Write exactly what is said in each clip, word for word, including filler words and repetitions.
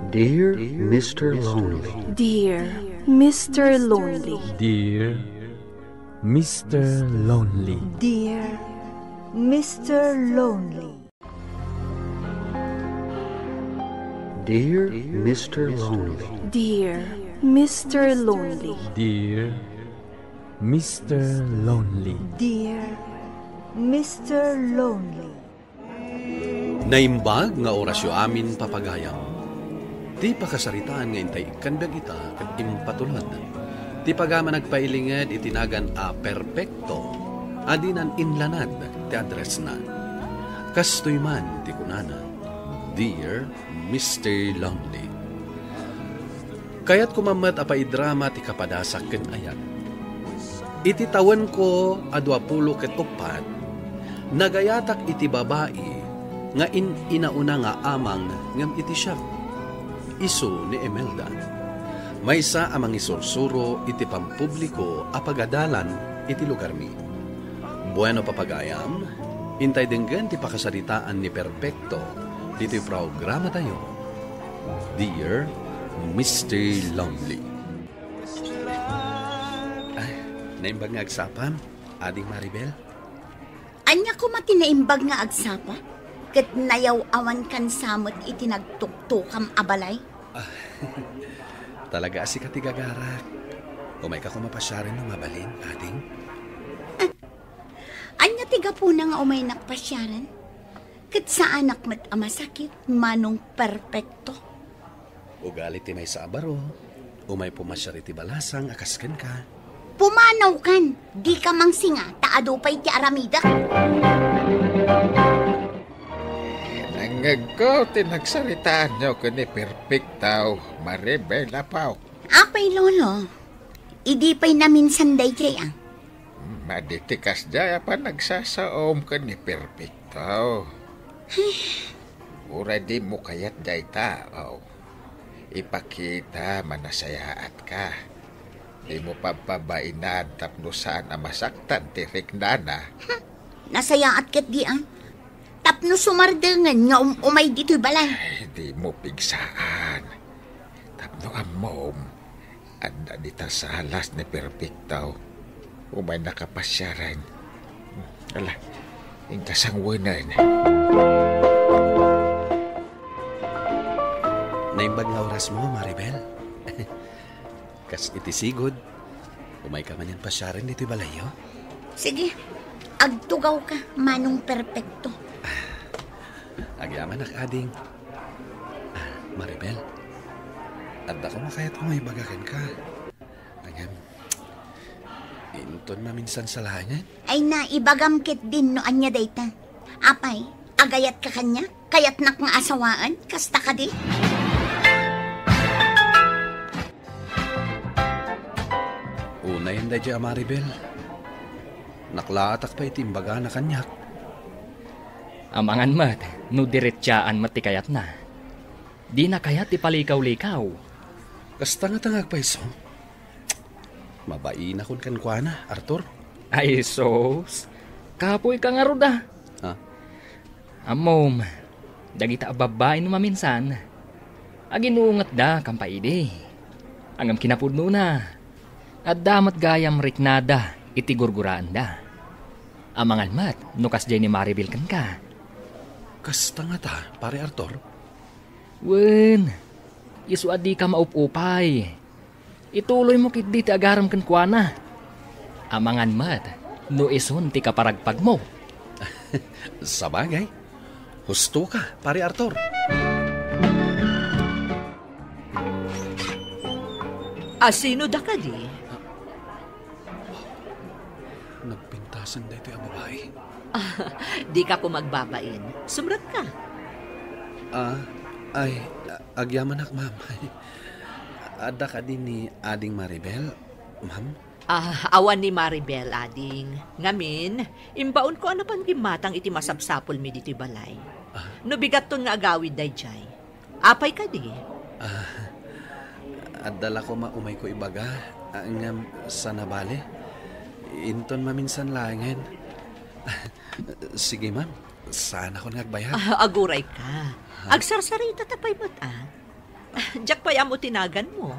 Dear Mister Lonely. Dear Mister Lonely. Dear Mister Lonely. Dear Mister Lonely. Dear Mister Lonely. Dear Mister Lonely. Dear Mister Lonely. Dear Mister Lonely. Naimbag nga orasyo amin, papagayam. Ti pakasaritaan nga intay ikkan biag ita ket impatulod ti pagama nagpailinged iti nagan a perpekto a dinan inlanad ti addressna. Kastoy man ti kunana, Dear Mister Lonely. Kayatko man met a paidrama ti kapadasak ken ayat. Iti tawenko a duapulo ket uppat, nagayatak iti babai nga in-inauna nga amang ngem iti siak, isu ni Imelda. Maysa a mangisursuro iti pampubliko a pagadalan iti lugarmi. Bueno, papagayam, intay denggen ti pakasaritaan ni Perpekto ditoy programatayo, Dear Mister Lonely. Ay, naimbag nga agsapam, Ading Maribel? Ania koma ti naimbag nga agsapa? Ket nayaw-awankan sa met iti nagtuktukam a balay? Ah, talaga a sika ti gagarak. Umayka koma pasiaren no mabalin, ading? Ania ti gapuna nga umaynak pasiaren? Ket saanak met a masakit, Manong Perpekto. Ugali ti maysa a baro, umay pumasiar iti balasang a kas kenka. Pumanawkan, dika mangsinga, ta adu pay ti aramidek. Nangngegko ti nagsaritaanyo ken ni Perpekto, Maribel, apo. Apay, Lolo, idi pay naminsan daydiay, a? Madi ti kasdiay a panagsasaom ken ni Perpekto. Uray dimo kayat dayta, aw. Ipakita, manasayaatka. Dimo pabpabainan tapno saan a masaktan ti riknana. Hmm, nasayaat ketdi, a. Tapno sumardengen nga um-, umay ditoy balay. Ay, dimo pigsaan. Tapno ammom, adda dita salas ni Perpekto. Umaynak a pasiaren. Ala, inka sangwenen. Naimbag nga orasmo, Maribel. Kas iti sigud, umayka manen pasiaren ditoy balayyo? Sige, agtugawka, Manong Perpekto. Agyamanak, ading. Ah, Maribel, adda koma kayatko nga ibaga kenka. Ngem, inton maminsan sa laengen? Ay, naibagam ketdin no ania dayta. Apay, agayatka kaniak? Kayatnak nga asawaen? Kasta kadi? Unayen daydiay a Maribel. Naklaatak pay iti imbagana kaniak. Amangan met no diretsaan met ti kayatna. Dina kayat ti palikaw-likaw. Kasta ngata nga agpayso. Mabainakon kenkuana, Arthur. Ay, sus. Kapoyka ngarud, a. Ha? Ammom, dagita a babbai no maminsan, aginuungetda kan paidi. Ngem kinapudnona, adda met gayam riknada iti gurguraenda. Amangan met no kasdiay ni Maribel kenka. Kasta ngata, Pare Arthur? Wen, isu a dika maup-upay. Ituloymo ketdi ti agarem kenkuana. Amangan met no isun ti kaparagpagmo. Sabagay, husto ka, Pare Arthur. A sino da kadi? Nagpintasan daytoy a babai. Ah, dika koma agbabain. Sumrekka. Ah, ay, a-, agyamanak, ma'am. Adda kadi ni Ading Maribel, ma'am? Ah, awan ni Maribel, ading. Ngamin, imbaonko a napan gimmatang iti masapsapulmi ditoy balay. Ah. No bigatton nga agawid daydiay. Apay kadi? Ah, adda la koma umayko ibaga, ah, ngem sana bale. Inton maminsan laengen. Sige, ma'am. Saanakon nga agbayag. Ah, aguray ka. Ha? Agsarsarita ta pay met, a. Diak pay ammo ti naganmo.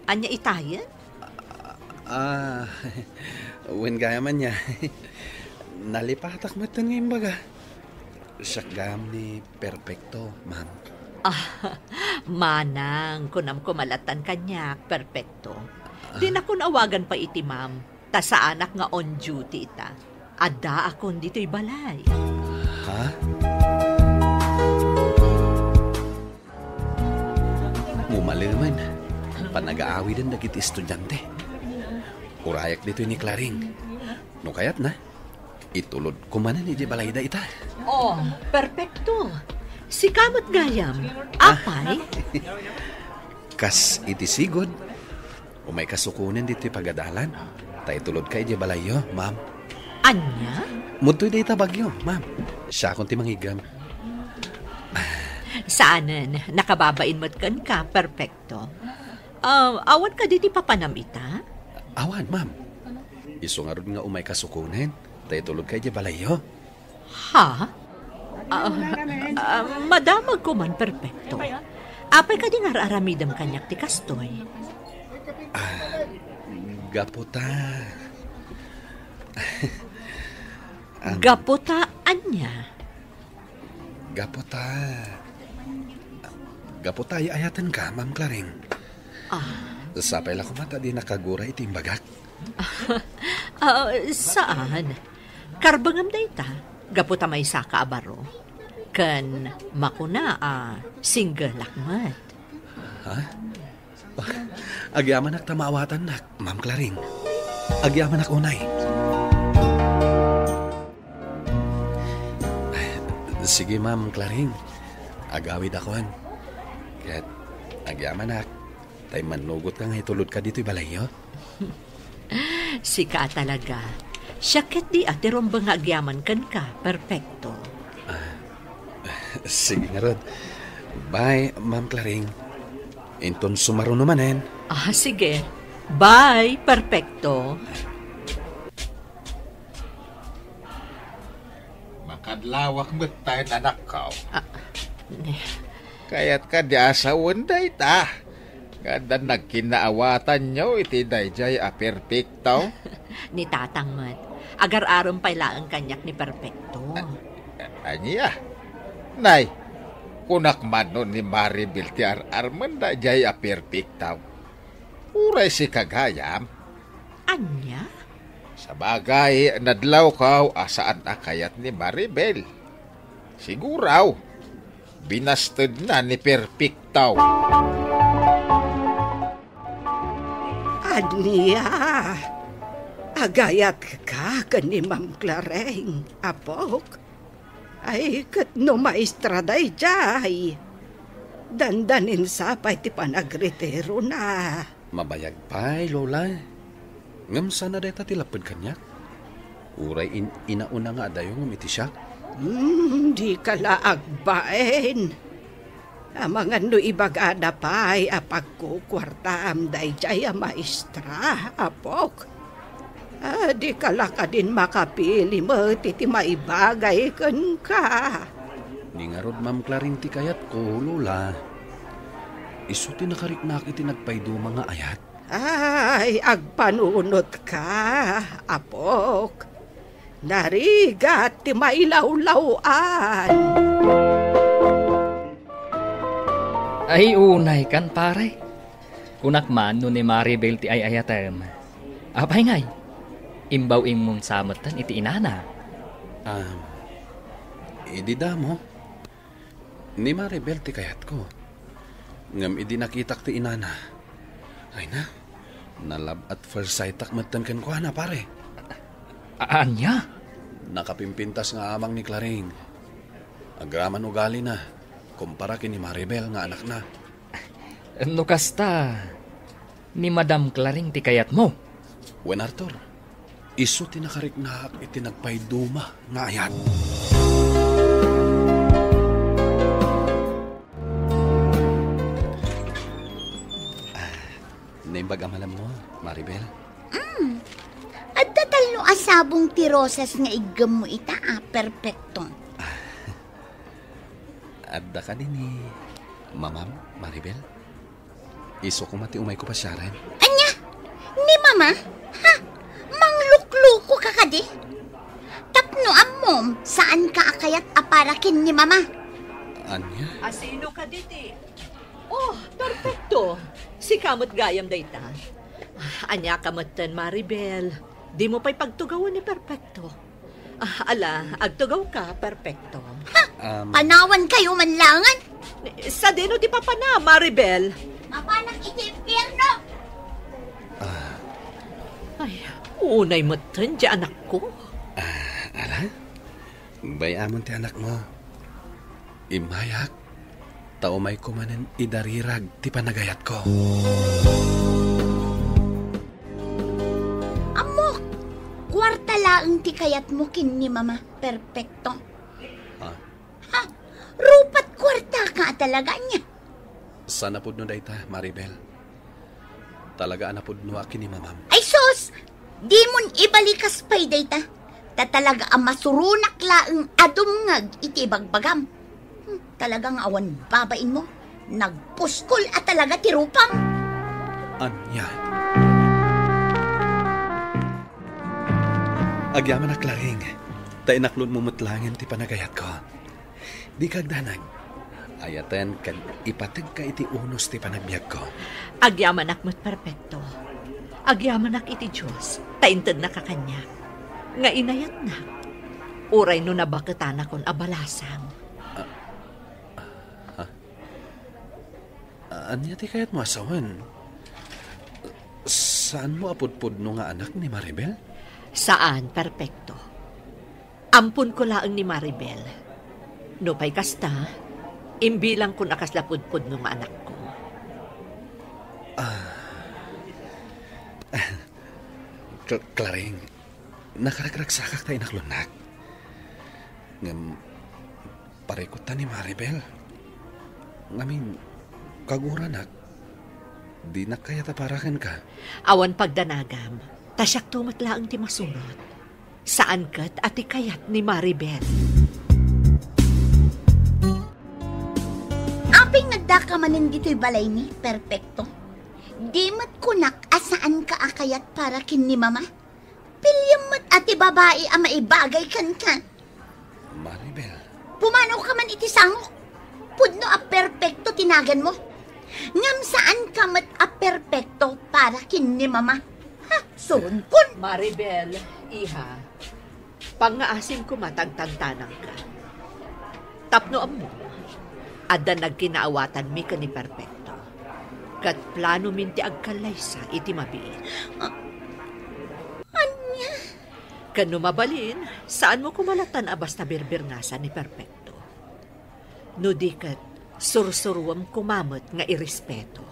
Ania itayen? Ah, wen gayam ania. Nalipatak metten nga imbaga. Siak gayam ni Perfecto, ma'am. Ah, manang, kunam koma lattan kaniak, Perfecto. Ah. Dinakon awagan pay iti ma'am, ta saanak nga on duty ita. Addaakon ditoy balay. Ha? Umalemen, panagaawiden dagiti estudiante. Urayak ditoy ni Claring. No kayatna, itulodko manen iti balayda ita. Oh, Perfecto. Sika met gayam. Ah. Apay? Kas iti sigud, umayka sukonen ditoy pagadalan. Ta itulodka iti balayyo, ma'am. Ania? Mudtoy dayta bagyo, ma'am. Siakon ti mangiggem. Saanen, nakababain met kenka, Perfecto. Ah, awan kadi ti papanam ita? Awan, ma'am. Isu ngarud nga umayka sukonen, ta itulodka iti balayyo. Ha? Ah, ah, madamagko man, Perfecto. Apay kadi nga ar-aramidem kaniak ti kastoy? Ah, gapu ta. Ah, gapu ta ania? Gapu ta, gapu ta ay-ayatenka, Ma'am Claring. Ah. Sapay la koma ta dinaka aguray iti imbagak. Ah, saan? Karbengem dayta, gapu ta maysaka a baro. Ken makuna a singgelak met. Ha? Agyamanak ta maawatannak, Ma'am Claring. Agyamanak unay. Sige, Ma'am Claring. Agawidakon. Ket agyamanak, ta immannugotka nga itulodka ditoy balayyo. Sika a talaga. Siak ketdi a ti rumbeng nga agyaman kenka, Perfecto. Ah, sige ngarud. Bye, Ma'am Claring. Inton sumaruno manen. Ah, sige. Bye, Perfecto. Makadlawak met tayo, anakko. Ah, ne. Kayatka di a sawen dayta. Nga addan nagkinnaawatanyo iti daydiay a Perfecto? Ni Tatang met, agar-arem pay laeng kaniak ni Perfecto. A-, ania? Nay, kunak man no ni Maribel ti ar-armen daydiay a Perfecto. Uray sika gayam. Ania? Sabagay, nadlawko a saan a kayat ni Maribel. Siguro, binastedna ni Perfecto. Ania? Agayatka ken ni Ma'am Claring, apok? Ay, ket no maestra daydiay, dandanin sa pay ti panagretirona. Mabayag pay, Lola. Ngem saan a dayta ti lapped kaniak? Uray in-, inauna nga adayo ngem iti siak? Hmm, dika la agbain. Amangan no ibagada pay a pagkukuartaam daydiay a maestra, apok. Ah, dika la kadin makapili met iti maibagay kenka. Ni ngarud, Ma'am Claring, ti kayatko, Lola. Isu ti nakariknaak iti nagpayduma nga ayat. Ay, agpanunotka, apok. Narigat ti mailawlaw-an. Ay, unay kan, pare. Kunak man no ni Maribel ti ay-ayatem. Apay ngay? Imbaw-immon sa metten iti inana. Ah, idi damo, ni Maribel ti kayatko. Ngem idi nakitak ti inana, ay na, na-love at first sight-ak metten kenkuana, pare. A-, ania? Nakapimpintas nga amang ni Claring. Agraman ugalina, kumpara ken ni Maribel nga anakna. No kasta, ni Madam Claring ti kayatmo? Wen, Arthur, isu ti nakariknaak iti nagpayduma nga ayat. Ah, naimbag a malammo, Maribel? Mm. Adda tallo a sabong ti rosas nga iggemmo ita a, Perfecto. Adda kadi ni Mamam, Maribel, isu koma ti umayko pasiaren. Ania? Ni Mama? Ha? Manglukluko ka kadi? Tapno ammom, saan ka a kayat a para ken ni Mama. Ania? Asino kadi ti? Oh, perfecto. Sika met gayam dayta. Ah, ania ka metten, Maribel? Dimo pay pagtugawen ni Perfecto. Ah, ala, agtugaw ka, Perfecto. Ha? Um, panawan kayo man langan. Sadino ti papana, Maribel? Mapanak iti impierno! Ah. Ay, unay metten ti anakko. Ah, ala? Bay-amon ti anakmo. Immayak, ta umayko manen idarirag ti panagayatko. Ammok, kuarta laeng ti kayatmo ken ni Mama, Perfecto. Ah? Ha? Rupat kuarta ka talaga niya? Saan a pudno dayta, Maribel? Talaga a napudnoak ken ni Mamam. Ay sus! Dimon ibalikas pay dayta. Ta talaga a masuronak laeng a dumngeg iti ibagbagam. Hmm, talaga nga awan babainmo. Nagpuskol a talaga ti rupam. Ania? Agyamanak, Claring, ta inaklonmo met laengen ti panagayatko. Dika agdanag. Ayaten ken ipategka iti unos ti panagbiagko. Agyamanak met, Perfecto. Agyamanak iti Dios, ta intedna ka kaniak. Nga inayatnak. Uray no nabaketanakon a balasang. Ah, ah, ah. Ania ti kayatmo a sawen? Saanmo a pudpudno nga anak ni Maribel? Saan, Perfecto. Amponko laeng ni Maribel. Nupay kasta, imbilangkon a kasla pudpudno nga anakko. Ah. Cl-, Claring, nakaragragsakak ta inaklonnak. Ngem, parikutta ni Maribel. Ngamin, kaguranak, dinak kayat a para kenka. Awan pagdanagam, ta siakto met laeng ti masurot. Saan ket a ti kayat ni Maribel. Apay nga addaka manen ditoy balaymi, Perfecto? Di met kunak a saanka a kayat para ken ni Mama? Piliem met a ti babai a maibagay kenka. Maribel. Pumanawka man iti sangok. Pudno a Perfecto ti naganmo. Ngem saanka met a Perfecto para ken ni Mama. Ha, suronkon. Maribel, iha, pangngaasim koma ta agtantanangka. Tapno ammo, adda nagkinaawatanmi ken ni Perfecto. Ket planomin ti agkallaysa iti mabiit. Ah, ania? Ken no mabalin, saanmo koma latan a basta birbirngasan ni Perfecto. No di ket, sursuruem koma met nga irespeto.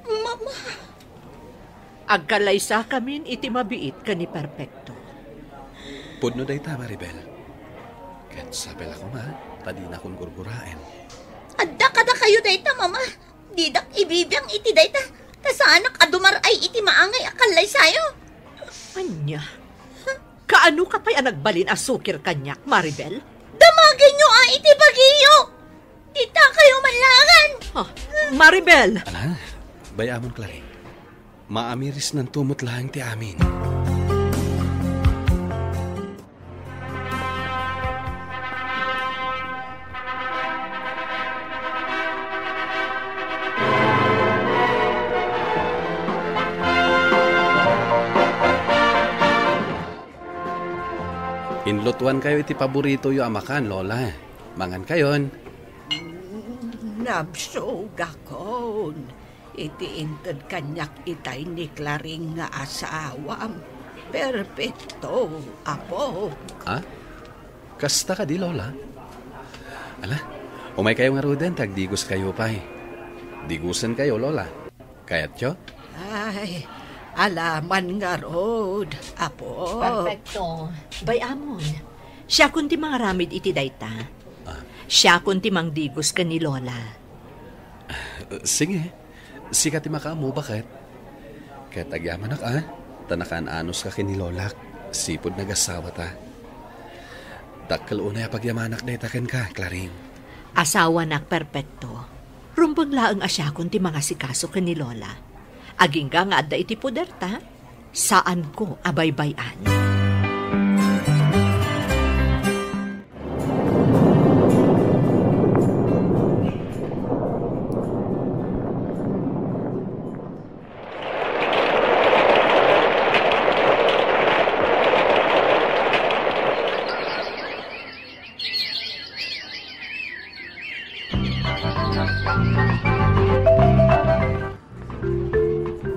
Mama! Agkallaysakamin iti mabiit ken ni Perfecto. Pudno dayta, Maribel. Ket sapay la koma, ta dinakon gurguraen. Adda kadakayo dayta, Mama. Didak ibibiang iti dayta, ta saanak a dumar-ay iti maangay a kallaysayo. Ania? Kaano ka pay a nagbalin a sukir kaniak, Maribel? Damagenyo a iti bagiyo! Ditakayo man langan! Ah, Maribel! Ala, bay-amon, Claring. Maamirisnanto met laeng ti amin. Inlutuankayo iti paboritoyo a makan, Lola. Mangankayon. Nabsogakon iti inted kaniak itay ni Claring nga asawam. Perfecto, apo. Ah? Kasta kadi, Lola? Ala, umaykayo ngaruden ta agdigoskayo pay. Digosenkayo, Lola. Kayatyo? Ay, alaman ngarud, apo. Perfecto. Bay-amon. Siakon ti mangaramid iti dayta. Ah. Siakon ti mangdigos ken ni Lola. Sige. Sika ti makaammo, baket. Ket agyamanak, a, ta nakaan-anos ka ken ni Lolak, sipud nagasawata. Dakkel unay a pagyamanak dayta kenka, Claring. Asawanak, Perfecto. Rumbeng laeng a siakon ti mangasikaso ken ni Lola. Agingga nga adda iti poderta, saanko a baybay-an.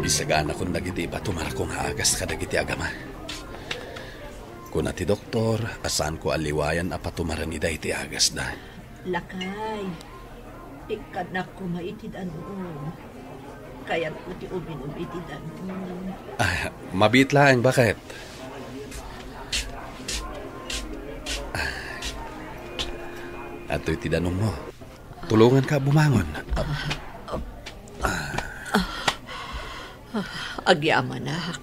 Isaganakon dagiti ipatumar ko nga agas kadagiti agama. Kuna ti doktor a saanko a liwayan a patumaren ida iti agasda. Lakay, ikkannak koma iti danum. Kayatko ti uminum iti danum. Ah, mabiit laeng, baket. Ah, adtoy ti danummo. Tulonganka bumangon. Agyamanak,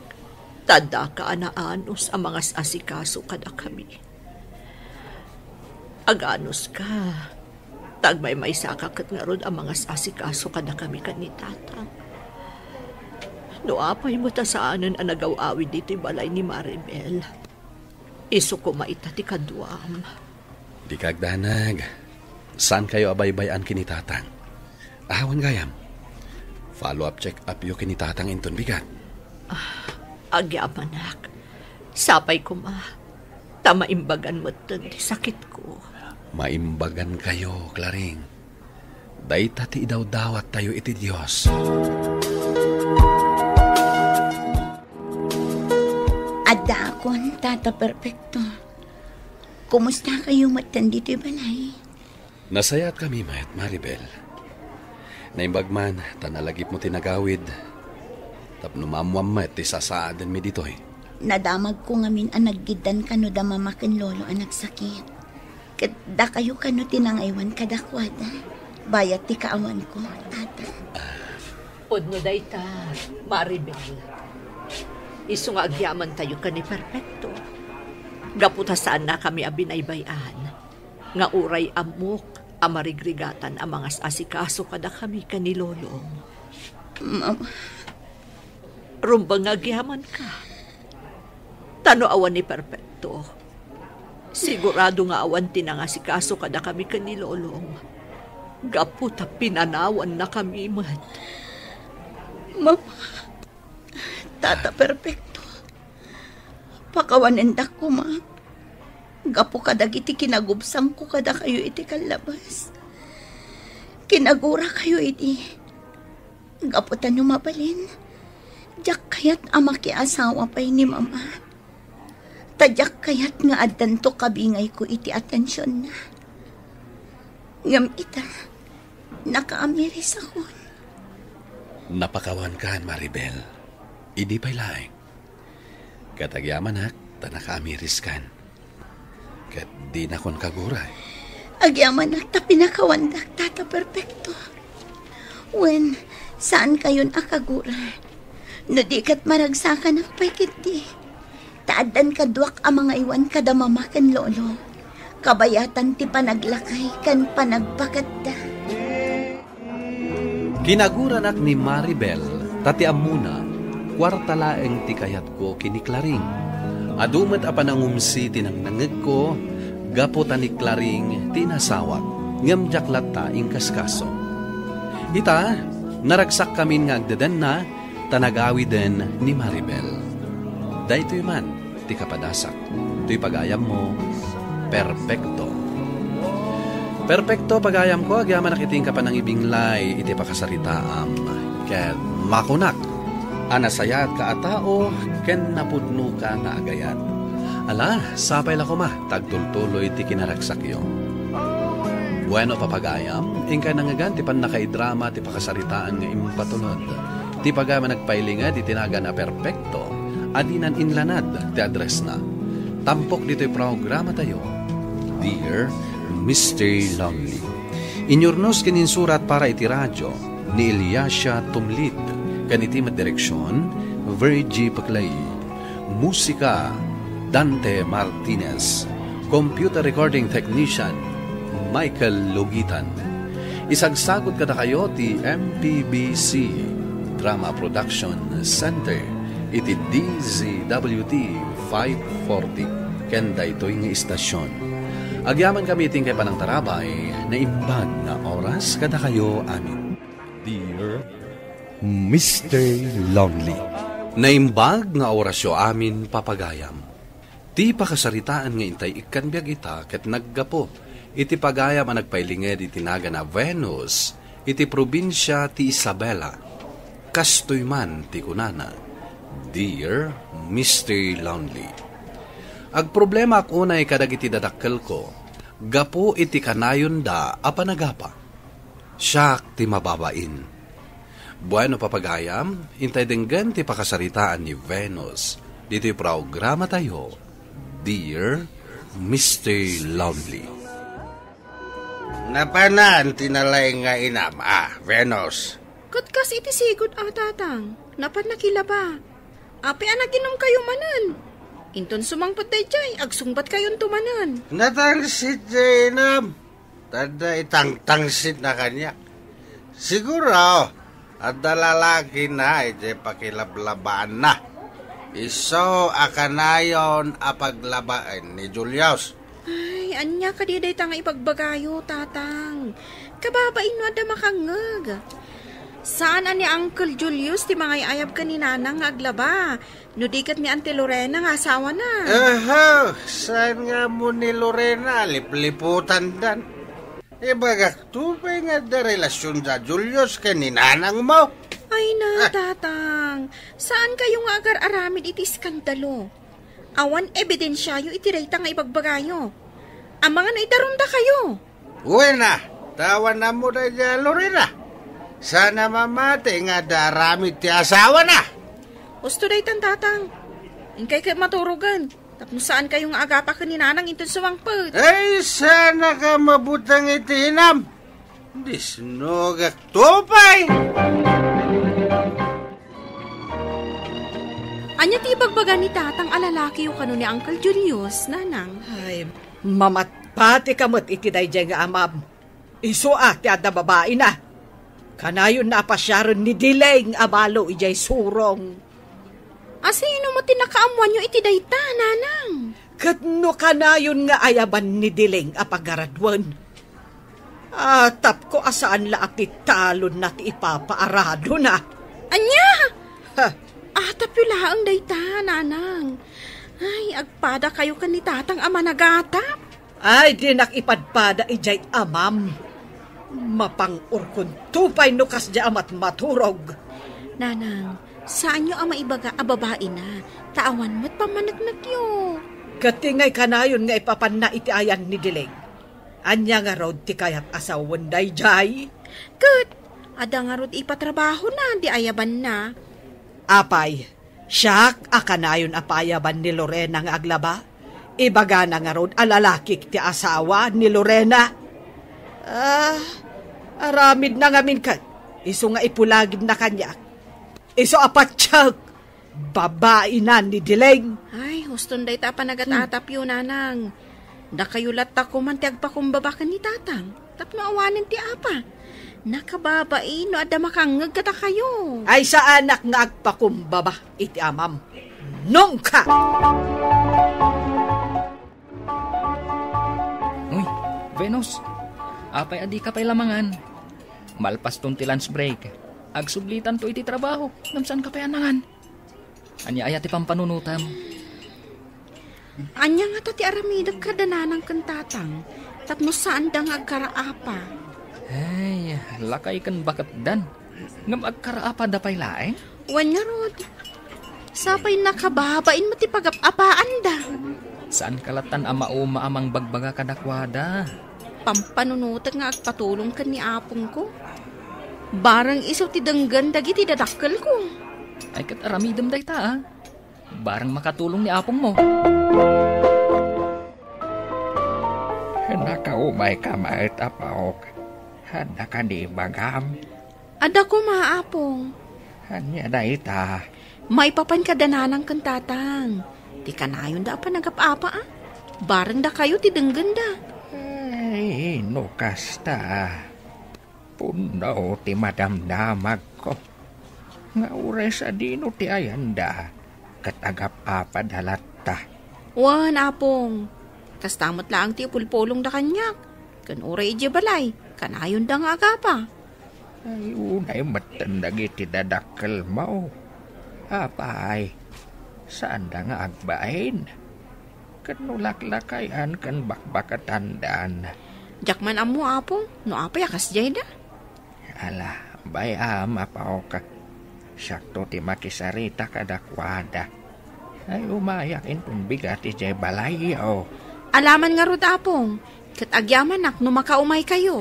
ta addaka a naanus a mangas-asikaso kadakami. Aganuska, ta agmaymaysaka ket ngarud a mangas-asikaso kadakami ken ni Tatang. No apay met a saanen a nagaw-awid ditoy balay ni Maribel, isu koma ita ti kaduam. Dika agdanag. Saankayo a baybay-an ken ni Tatang. Awan gayam. Follow-up check-upyo ken ni Tatang inton bigat. Ah, agyamanak. Sapay koma, ta maimbagan metten ti sakitko. Maimbagankayo, Claring. Dayta ti idawdawattayo iti Dios. Addaakon, Tata Perfecto. Kumustakayo metten ditoy balay? Nasayaatkami met, Maribel. Naimbag man ta nalagipmo ti nagawid tapno maammoam met ti sasaadenmi ditoy. Nadamagko ngamin a naggiddan kano da Mama ken Lolo a nagsakit. Ket dakayo kano ti nangaywan kadakuada, bayat ti kaawanko, Tata. Pudno dayta, Maribel. Isu nga agyamantayo ken ni Perfecto. Gapu ta saannakami a binaybay-an nga uray ammok a marigrigatan a mangas-asikaso kadakami ken ni Lolong. Mama. Rumbeng nga agyamanka. Ta no awan ni Perfecto, sigurado nga awan ti nangasikaso kadakami ken ni Lolong. Gapu ta pinanawannakami met. Mama, Tata Perfecto, pakawanendak koma gapu kadagiti kinagubsangko kadakayo iti kallabas. Kinagurakayo idi. Gapu ta no mabalin, diak kayat a makiasawa pay ni Mama. Ta diak kayat nga addanto kabingayko iti atensionna. Ngem ita, nakaamirisakon. Napakawankan, Maribel. Idi pay laeng. Ket agyamanak ta nakaamiriskan. Ket dinakon kaguray. Agyamanak ta pinakawandak, Tata Perfecto. Wen, saankayon a kaguray. No di ket maragsakanak pay ketdi. Ta addan kaduak a mangaywan kada Mama ken Lolo. Kabayatan ti panaglakay ken panagpaketda. Kinaguranak ni Maribel, ta ti ammona, kuarta laeng ti kayatko ken ni Claring. Adu met a panangumsi ti nangnangegko, gapu ta ni Claring ti inasawak, ngem diak latta inkaskaso. Ita, naragsakkamin nga agdedenna, ta nagawiden ni Maribel. Daytoy man ti kapadasak, toy pagayammo, Perfecto. Perfecto, pagayamko, agyamanak iti inka panangibinglay iti pakasaritaam. Ket makunak a nasayaatka a tao ken napudnoka nga agayat. Ala, sapay la koma, ta agtultuloy ti kinaragsakyo. Bueno, papagayam, inka nangngegan ti pannakaidrama ti pakasaritaan nga impatulod. Ti pagayam a nagpailinged iti nagan a Perfecto, a dinan inlanad ti addressna. Tampok ditoy programatayo, Dear Mister Lonely. Inyurnos ken insurat para iti radio ni Eliasia Tumlid, ken iti met direksion, Virgie Paclay. Musika, Dante Martinez. Computer recording technician, Michael Logitan. Isagsagut kadakayo ti M P B C Drama Production Center iti D Z W T five forty ken daytoy nga istasyon. Agyamankami iti inkay panangtarabay, naimbag nga oras kadakayo amin. Dear Mister Lonely. Naimbag nga orasyo amin, papagayam. Ti pakasaritaan nga intay ikkan biag ita ket naggapu iti pagayam a nagpailinged iti nagana Venus iti probinsia ti Isabela. Kastoy man ti kunana, "Dear Mister Lonely, agproblemaak unay kadagiti dadakkelko gapu iti kanayonda a panagapa. Siak ti mababain." Bueno, papagayam, intay denggen ti pakasaritaan ni Venus ditoy programatayo, Dear Mister Lonely. Napanan ti nalaing nga inam, a, Venus. Ket kas iti sigud a, Tatang, napan nakilaba. Apay a naginumkayo manen? Inton sumangpet daydiay, agsungbatkayonto manen. Natangsit ti inam. Tadda itangtangsit na kaniak. Siguro, adda lalaki na iti pakilablabaan na. Isu a kanayon a paglabaen ni Julius. Ay, ania kadi dayta nga ibagbagayo, Tatang? Kababain no adda makangngeg. Saan a ni Uncle Julius ti mangay-ayab ken ni Nanang nga aglaba, no di ket ni Auntie Lorena nga asawana. Aha, saan nga ammo ni Lorena, lipliputandan. Ibagak to pay nga adda relasion da Julius ken ni Nanang mo. Ay na, Ah. Tatang. Saan kayo nga agar-aramid iti iskandalo? Awan ebidensiayo iti dayta nga ibagbagayo. Amangan no idarumda kayo. Wen a, ta awan ammo daydiay a Lorena. Saan a mamati nga adda aramid ti asawana. Husto daytan, Tatang. Inkay ket maturogen, tapno saan kayo nga agapa ken ni Nanang inton sumangpet. Ay, saan a ka mabutang iti inam. Disnogak to pay. Ania ti ibagbaga ni Tatang a lalakiyo kano ni Uncle Julius, Nanang? Ay, mamatpatika met iti daydiay nga amam. Isu a ti adda babaina. Kanayonna a pasiaren ni Dileng a balo idiay surong. Asino met ti nakaammoanyo iti dayta, Nanang? Ket no kanayon nga ayaban ni Dileng a pagaraduen, atapko a saan la a ti talonna ti ipapaaradona. Ania? Ha. Atapyo laeng dayta, Nanang. Ay, agpadakayo ken ni Tatang a managatap. Ay, dinak ipadpada idiay amam. Mapang-urkonto pay no kasdiay a matmaturog. Nanang, saanyo a maibaga a babaina, ta awan met pammaneknekyo. Ket ti ngay kanayon nga ipapanna iti ayan ni Dileng. Ania ngarud ti kayat a sawen daydiay? Ket, adda ngarud ipatrabahona, di ayabanna. Apay, siak a kanayon a paayaban ni Lorena nga aglaba? Ibagana ngarud a lalakik ti asawa ni Lorena. Ah, aramidna ngamin ket isu nga ipulagidna kaniak. Isu a patiek, babaina ni Dileng. Ay, huston dayta a panagat-atapyo, Nanang. Dakayo latta koman ti agpakumbaba ken ni Tatang. Tapno awanen ti apa. Nakababain no adda makangngeg kadakayo. Ay, saanak nga agpakumbaba iti amam. Nungka! Uy, Venus, apay a dika pay la mangan? Malpaston ti lunch break. Agsublitanto iti trabaho, ngem saanka pay a nangan. Ania aya ti pampanunotam? Ania ngata ti aramidek kada nanang ken tatang tapno saanda nga agkaraapa? Ay, lakay ken baketdan. Ngem agkaraapada pay laeng? Wen ngarud, sapay nakababain met ti pagap-apaanda. Saanka lattan a mauma a mangbagbaga kadakuada. Pampanunotek nga agpatulong ken ni apongko. Bareng isu ti denggen dagiti dadakkelko. Ay, ket aramidem dayta, a. Bareng makatulong ni apongmo. Nakaumayka met, apok. Adda kadi ibagam? Adda koma, apong. Ania dayta? Maipapan kada nanang ken tatang. Ti kanayonda a panagap-apa, a. Bareng dakayo ti denggenda. Ay, no kasta. Punno ti madamdamagko. Nga uray sadino ti ayanda, ket agap-apad a latta. Wen, Apong, kasta met laeng ti ipulpulongda kaniak, ken uray idiay balay, kanayonda nga agapa. Ay, unay metten dagiti dadakkelmo. Apay, saanda nga agbain? Ket no laklakayan ken bakbaketandan. Diak man ammo, Apong, no apay a kasdiayda. Ala, bay-am, apok. Siakto ti makisarita kadakuada. Ay, umayak inton bigat idiay balayyo. Alaman ngarud, Apong, ket agyamanak no makaumaykayo.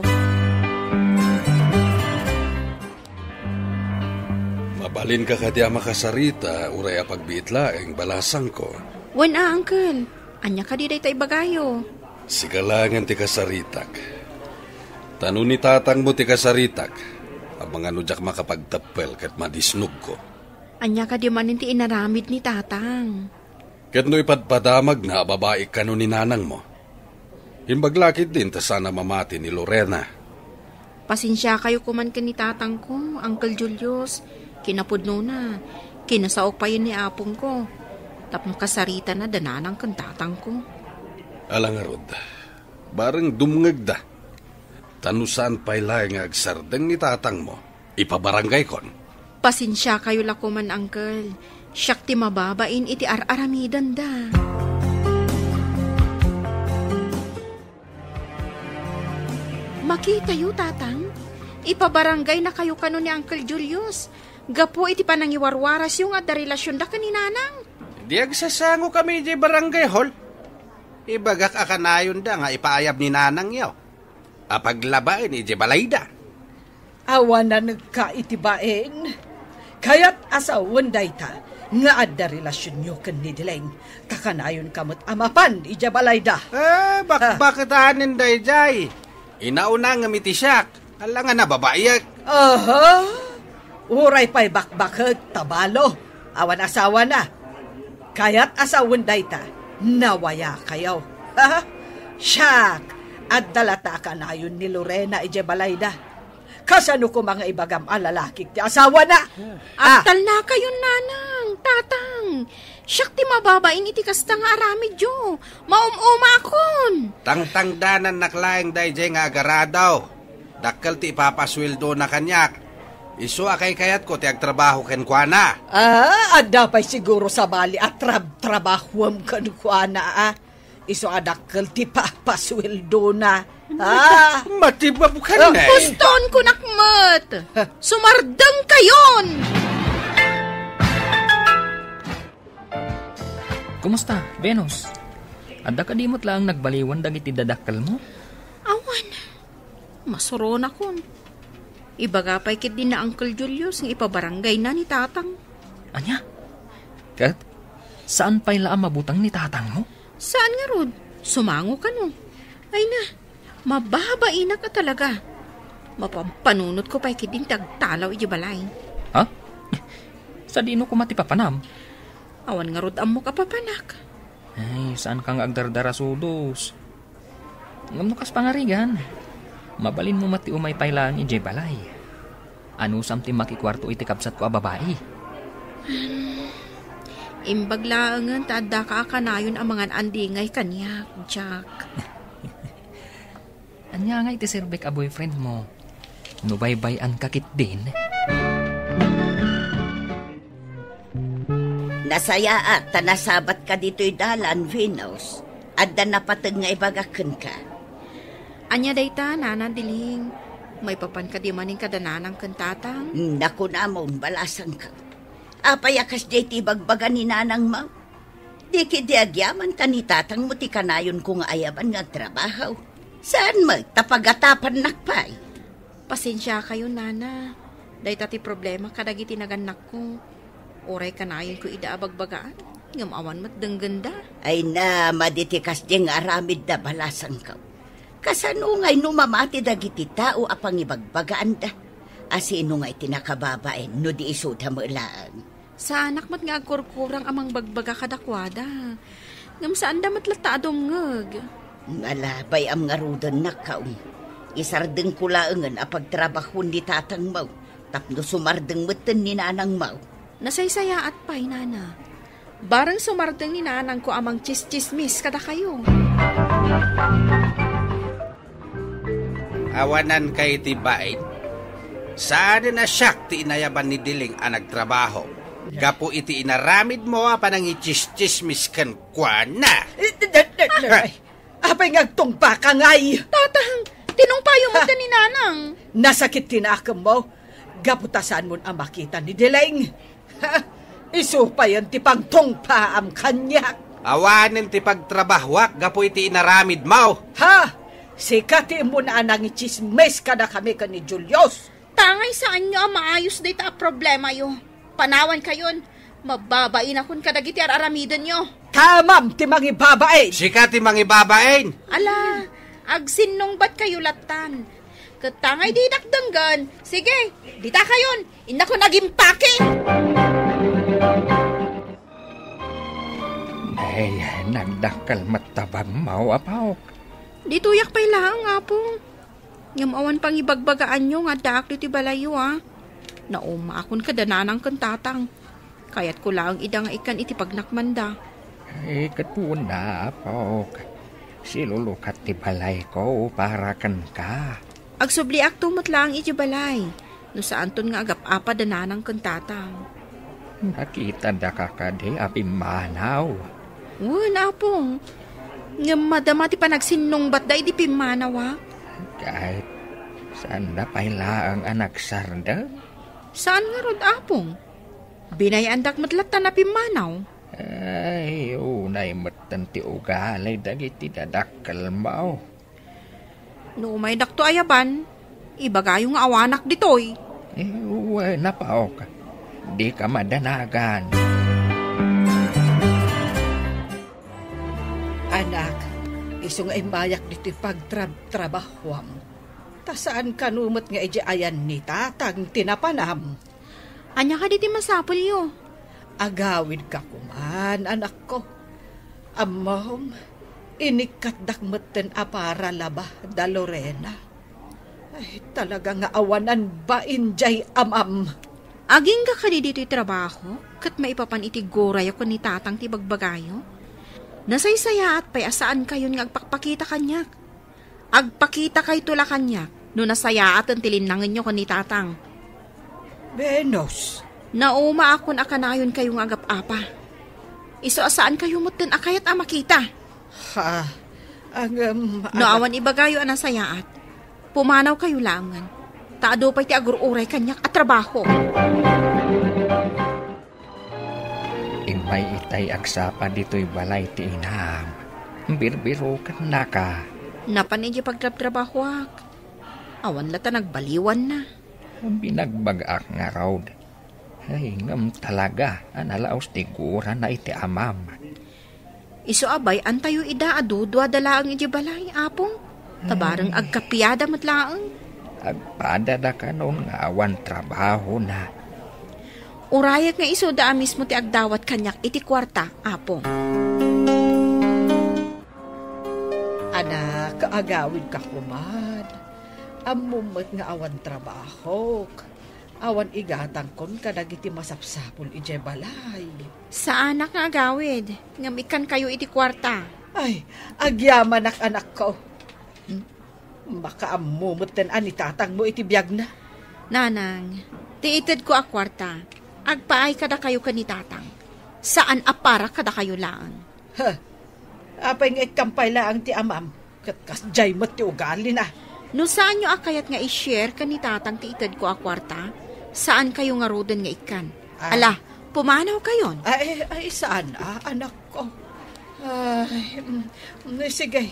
Mabalinka kadi a makasarita, uray a pagbiit laeng, balasangko? Wen a, Uncle. Ania kadi dayta ibagayo? Sika laengen ti kasaritak. Ta no ni tatangmo ti kasaritak, amangan no diak makapagteppel ket madisnogko. Ania kadi manen ti inaramid ni tatang? Ket no ipadpadamagna a babai kano ni nanangmo? Imbag la ketdin ta saan a mamati ni Lorena. Pasensiakayo koman ken ni tatangko, Uncle Julius. Kinapudnona, kinasaok payen ni apongko. Tapno kasaritana da nanang ken tatangko. Ala ngarud, bareng dumngegda. Ta no saan pay laeng nga agsardeng ni tatangmo, ipabaranggaykon. Pasensiakayo la koman, Uncle. Siak ti mababain iti ar-aramidenda. Makitayo, Tatang. Ipabaranggaynakayo kano ni Uncle Julius gapu iti panangiwarwarasyo nga adda relasionda ken ni Nanang. Di agsasangokami idiay barangay hall. Ibagak a kanayonda nga ipaayab ni nanangyo a paglabaen idiay balayda. Awan nanekka iti bain. Kayat a sawen dayta nga adda relasionyo ken ni Dileng, ta kanayonka met a mapan idiay balayda. Eh, bakbaketanen daydiay. Inauna ngem iti siak. Ala nga nababaiek. Aha! Uray pay bakbaket, tabalo. Awan asawana. Kayat a sawen dayta, nawayakayo. Siak, adda latta a kanayon ni Lorena idiay balayda. Kasano koma nga ibagam a lalakik ti asawana? Ah. Agtalnakayon, Nanang, Tatang. Siak ti mababain iti kasta nga aramidyo. Maum-umaakon. Tangtangdanannak laeng daydiay nga agarado. Dakkel ti ipapasueldona kaniak. Isu a kaykayatko ti agtrabaho kenkuana. Ah, adda pay siguro sabali a trab-, trabahuem kenkuana, ah. Isu a dakkel ti papasueldona. Ah. Matibabukan, ah, ne. Puston kunak met. Sumardengkayon! Kumusta, Venus? Adda kadi met laeng nagbaliwan dagiti dadakkelmo? Awan. Masuronakon. Ibaga pay ketdi ni Uncle Julius nga ipabaranggayna ni Tatang. Ania? Ket, saan pay la a mabutang ni tatangmo? Saan ngarud? Sumango kano. Ay na, mababainak a talaga. Mapampanunotko pay ketdin ti agtalaw idiay balay. Ha? Sadino koma ti papanam? Awan ngarud ammok a papanak. Ay, saanka nga agdardarasudos. Ngem no kas pangarigan, mabalinmo met ti umay pay laeng idiay balay. Anusam ti makikuarto iti kabsatko a babai? Hmm, imbag laengen ta addaka a kanayon a mangan-andingay kaniak, Jack. Ania ngay ti serbek a boyfriendmo? No baybay-anka ketdin? Nasayaat ta nasabatka ditoy dalan, Venus. Adda napateg nga ibagak kenka. Ania dayta, Nana Diling? Maipapan kadi manen kada nanang ken tatang? Hmm, nakunamon, balasangko. Apay a kasdiay ti ibagbaga ni nanangmo? Di ketdi agyaman ta ni tatangmo ti kanayonko nga ayaban nga agtrabaho. Saan met ta pagatapannak pay? Pasensiakayo, Nana. Dayta ti problema kadagiti nagannakko. Uray kanayonko ida a bagbagaan, ngem awan met denggenda. Ay na, madi ti kasdi nga aramidda, balasangko. Kasano ngay no mamati dagiti tao a pangibagbagaanda? A sino ngay ti nakababain no di isuda met laeng? Saanak met nga agkurkurang a mangbagbaga kadakuada. Ngem saanda met latta a dumngeg. Nalabay am ngaruden, nakkaw. Isardengko laengen a pagtrabahoen ni tatangmo tapno sumardeng metten ni nanangmo. Nasaysayaat pay, Nana. Bareng sumardeng ni nanangko a mangtsistsismis kadakayo. Awanan kay ti bain? Saanen a siak ti inayaban ni Diling a nagtrabaho gapu iti inaramidmo a panangitsistsismis kenkuana. Eh, d-, d-, d-, d-, ay, apay nga agtungpaka ngay? Tatang, tinungpayo met ni Nanang. Nasakit ti nakemmo, gapu ta saanmon a makita ni Diling. Ha? Isu payen ti pangtungpaam kaniak. Awanen ti pagtrabahoak gapu iti inaramidmo. Ha? Sika ti immuna a nangitsismis kadakami ken ni Julius. Tangay saanyo a maayos dayta a problemayo. Panawankayon, mababainakon kadagiti ar-aramidenyo. Kamam ti mangibabain. Sika ti mangibabain. Ala, agsinnungbatkayo lattan. Ket tangay didak denggen. Sige, ditakayon. Innakon agimpake. Ay, nagdakkel met ta bagmo, Apok. Ditoyak pay laeng, Apo. Ngem awan pangibagbagaanyo nga addaak ditoy balayyo, a. Naumaakon kada nanang ken tatang. Kayatko laeng ida nga ikkan iti pagnakmanda. Ay, ket kuna, Apok. Silulukat ti balayko para kenka. Agsubliakto met laeng iti balay, no saanton nga agap-apa da nanang ken tatang. Nakitadaka kadi a pimmanaw? Wen, Apong. Ngem madama ti panagsinnungbatda idi pimmanaw, a. Ket, saanda pay laeng a nagsardeng? Saan ngarud, Apong. Binay-andak met latta a pimmanaw. Ay, unay metten ti ugali dagiti dadakkelmo. No umaydakto ayaban, ibagayo nga awanak ditoy. Eh, wen, Apok. Dika madanagan. Anak, isu nga immayak ditoy pagtrabtrabahuam. Ta saan kano met nga idiay ayan ni tatang ti napanam. Ania kadi ti masapulyo? Agawidka koman, anakko. Ammom, inikkatdak metten a para laba da Lorena. Ay, talaga nga awanan bain jay amam. Agingga kadi ditoy trabaho, ket maipapan iti gurayo ken ni tatang ti bagbagayo? Nasaysayaat pay a saankayon nga agpakpakita kaniak. Agpakitakayto la kaniak no nasayaaten ti linnangenyo ken ni tatang. Venus. Naumaakon a kanayonkayo nga agap-apa. Isu a saankayo metten a kayat a makita. Ha? Ngem, no awan ibagayo a nasayaat, pumanawkayo laengen, ta adu pay ti agur-uray kaniak a trabaho. Immay itay agsapa ditoy balay ti inam. Birbirokennaka. Napan idiay pagtrabtrabahoak. Awan latta nagbaliwanna. Binagbag-ak ngarud. Ay, ngem talaga a nalaos ti gurana iti amam. Isu a bay-antayo ida a duduada laeng idiay balay, Apong. Ta bareng agkapiada met laeng. Agpadada kanon nga awan trabahona. Urayek nga isuda a mismo ti agdawat kaniak iti kuarta, Apo. Anak, agawidka koman. Ammom met nga awan trabahok. Awan igatangkon kadagiti masapsapul idiay balay. Saanak nga agawid, ngem ikkankayo iti kuarta. Ay, agyamanak, anakko. Hmm? Makaammo metten a ni tatangmo iti biagna. Nanang, ti itedko a kuarta, agpaay kadakayo ken ni tatang. Saan a para kadakayo laeng. Ha? Apay nga ikkan pay laeng ti amam, ket kasdiay met ti ugalina. No saanyo a kayat nga i-share ken ni tatang ti itedko a kuarta, saankayo ngaruden nga ikkan. Ah. Ala, pumanawkayon. Ay, ay, saan, ah, anakko? Ay, mm, mm, sige,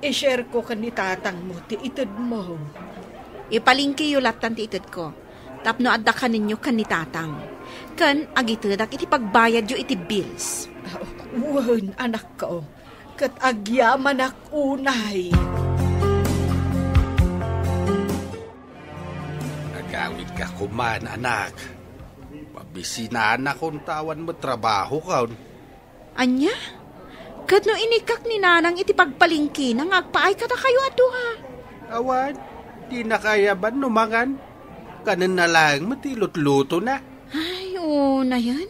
i-share ko ken ni tatangmo ti itedmo. Ipalingkiyo lattan ti itedko. Tapno adda kanenyo ken ni tatang. Ken agitedak iti pagbayadyo iti bills. Ah, wen, anakko. Ket agyamanak unay. Agawidka koman, anak. Mabisinanakon ta awan met trabahokon. Ania? Ket no inikkak ni nanang iti pagpalingkina nga agpaay kadakayo a dua? Awan. Dina kaayaban no mangan. Kanenna laeng met ti ilutlutona. Ay, oo, nayen.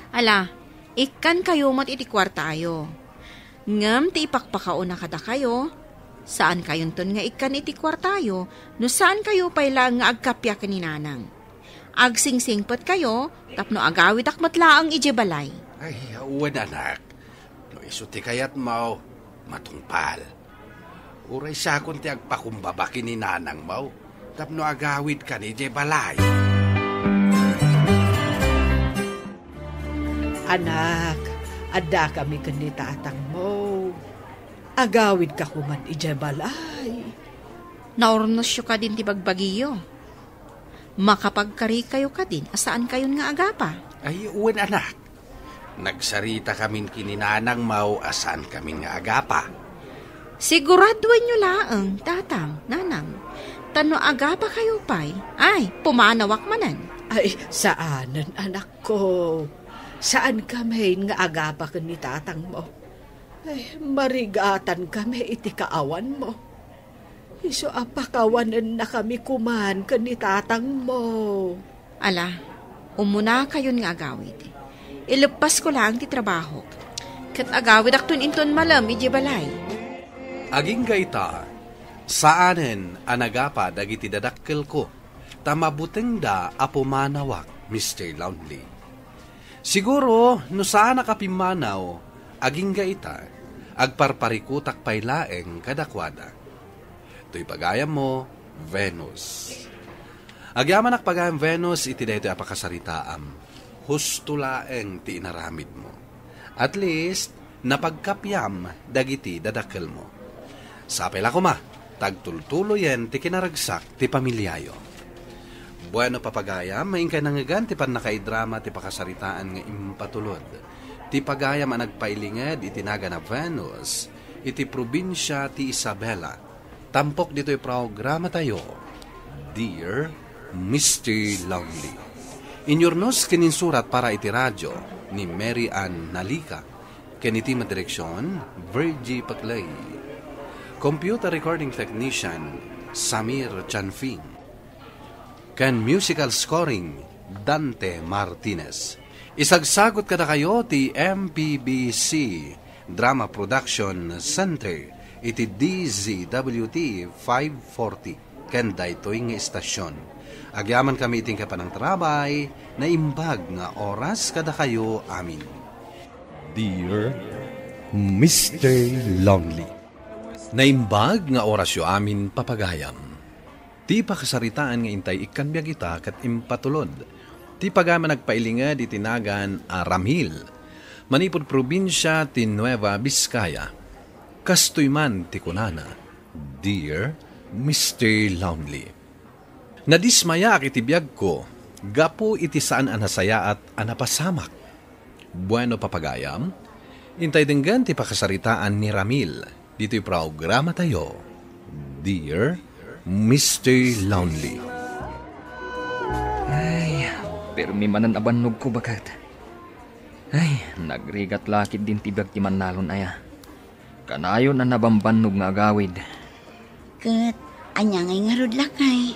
Ala, ikkankayo met iti kuartayo. Ngem ti ipakpakaona kadakayo, saankayonton nga ikkan iti kuartayo no saankayo pay laeng nga agkappia ken ni Nanang. Agsingsingpetkayo tapno agawidak met laeng idiay balay. Ay, wen, anak. No isu ti kayatmo, matungpal. Uray siakon ti agpakumbaba ken ni Nanangmo tapno agawidkan idiay balay. Anak, addakami ken ni tatangmo. Agawidka koman idiay balay. Naurnosyo kadin ti bagbagiyo. Makapagkarikayo kadin a saankayon nga agapa. Ay, wen, anak. Nagsarita kamin ken ni Nanangmo a saankamin nga agapa. Siguraduenyo laeng, Tatang, Nanang. Ta no agapakayo pay, ay, pumanawak manen. Ay, saanen, anakko. Saankami nga agapa ken ni tatangmo. Ay, marigatankami iti kaawanmo. Isu a pakawanennakami koman ken ni tatangmo. Ala, umunakayon nga agawid. Ileppasko laeng ti trabahok. Ket agawidakton inton malem idiay balay. Agingga ita, saanen a nagapa dagiti dadakkelko, ta mabutengda a pumanawak, Mister Lonely. Siguro, no saanak a pimmanaw, agingga ita, agparparikutak pay laeng kadakuada. Toy pagayammo, Venus. Agyamanak pagayam, Venus, iti daytoy a pakasaritaam. Husto laeng ti inaramidmo. At least, napagkapiam dagiti dadakkelmo. Sapay la koma, tagtultuloyen ti kinaragsak ti pamiliayo. Bueno, papagayam, inkay nangngegan ti pannakaidrama ti pakasaritaan nga impatulod. Ti pagayam a nagpailinged iti nagan a Venus, iti probinsia ti Isabela. Tampok ditoy programatayo, Dear Mister Lonely. Inyurnos ken insurat para iti radyo ni Mary Ann Nalica, ken iti madireksion, Virgie Paclay. Computer recording technician, Samir Chanfing. Ken musical scoring, Dante Martinez. Isagsagut kadakayo ti M P B C Drama Production Center iti D Z W T five forty ken daytoy nga istasyon. Agyamankami iti inkay panangtarabay, naimbag nga oras kadakayo amin. Dear Mister Lonely. Naimbag nga orasyo amin, papagayam. Ti pakasaritaan nga intay ikkan biag ita ket impatulod ti pagayam a nagpailinged iti nagan a Ramil, manipud probinsia ti Nueva Vizcaya. Kastoy man ti kunana, Dear Mister Lonely. Nadismayaak iti biagko gapu iti saan a nasayaat a napasamak. Bueno, papagayam, intay denggen ti pakasaritaan ni Ramil ditoy programatayo, Dear Mister Lonely. Ay, permi manen a bannogko, baket. Ay, nagrigat la ketdin ti biag ti mannalon aya. Kanayon a nabambannog nga agawid. Ket ania ngay ngarud, lakay?